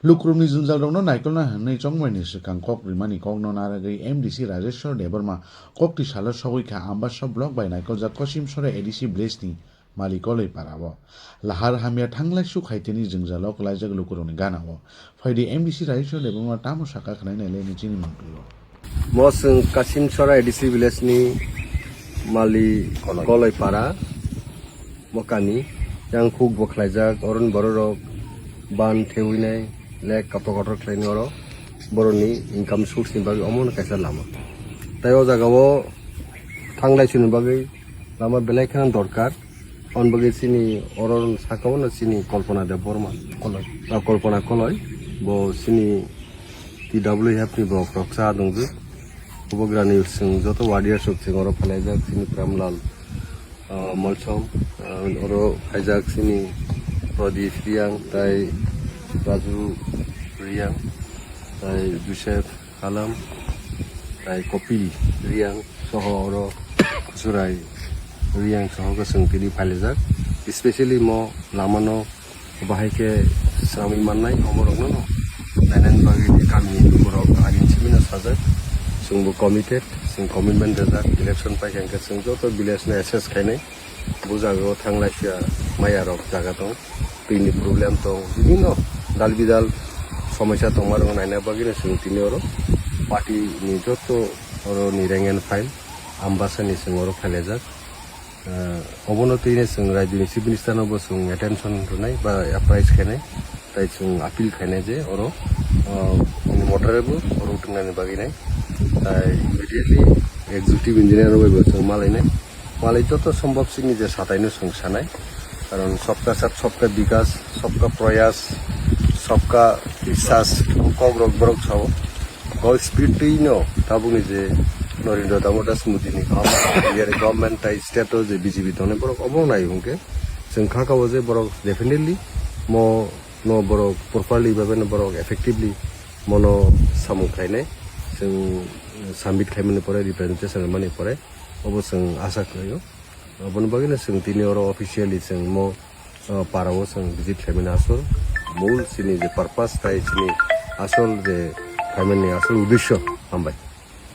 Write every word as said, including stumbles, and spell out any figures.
Lukurokni jwngjal rokno naikolna hwnwi chongmaini swkang kok rimani kokno narwgwi M D C Rajeshwar Debbarma kokti salo sogwi kha Ambassa block bai naikoljak Kosimsora A D C village ni Mali Koloi para o. Lahar hamya thanglai su khaiteni jwngjalo kwlaijak lukurokni gana o. Phaidi M D C Rajeshwar Debbarma tamo sakha khwlai nailai ni chini mangtwi o. Mo chwng Kasimsora A D C village ni Mali Koloi. Koloi para. Bo kami yang khuk bo khlaijak, oron bororok ban thewinai lek kotor kotor khlainai oro boroni income source ni bagwi omo no kaisa lama. Tai o jaga o thanglai sini bagwi lama belai kheno dorkar. On bagwi sini oro saka o no sini Kalpana Debbarma Koloi. Ah, Kalpana Koloi, bo sini T W F ni borok rok cha dongjak. Bubagrani chwng joto warriors rok chwng oro phalaijak, chini Premlal, ah, Molsom, ah, oro phaijak chini Pradip Riang, tai Raju Riang, tai Joseph Alam, tai Kopil Riang soho oro Khusurai Riang soho khe chwng tini phalaijak. Specially mo lamano bahai khe swnamwi mannai, oborokno no nainani bagwi kami borok agin simi no sajak. Chwngbo committed, chwng commitment rwjak, election paikha hwnkhe chwng joto village no assess khainai. Bo jaga o thanglai phiya maya rok jaga tong, twi ni problem tong, bibhinno dal bidal somosya tongma rok naina bagwi no chwng tini oro party ni joto oro ni rank and file Ambassa ni chwng oro phailaijak. Ah, obono twi nai chwng Rajyoni Chief Minister no bo chwng attention rwnai ba apprise khainai, tai chwng appeal khainai je oro, ah, motor bo oro tongnani bagwi nai. Tai immediately executive engineer no bai bo chwng malainai. Malai joto sombhob chini je satai no chwng sanai. Karon sabka saath sabka bikas, sabka prayas, sabka vishwas, kok rok borok sao. Bo spirit twi no tabukni je Narendra Damodar Das Modi ni government, India ni government tai state o je B J P tongnai borok obo nai hwnkhe chwng kha kao je borok definitely mo no borok properly babe no borok effectively mono samung khainai chwng submit khaimani pore representation mani pore obo chwng asa khlaio. Aboni bagwi no chwng tini oro officially chwng mo, ah, para o chwng visit khlaimani asol mul chini je purpose tai chini asol je khlaimani asol uddesyo. Hambai.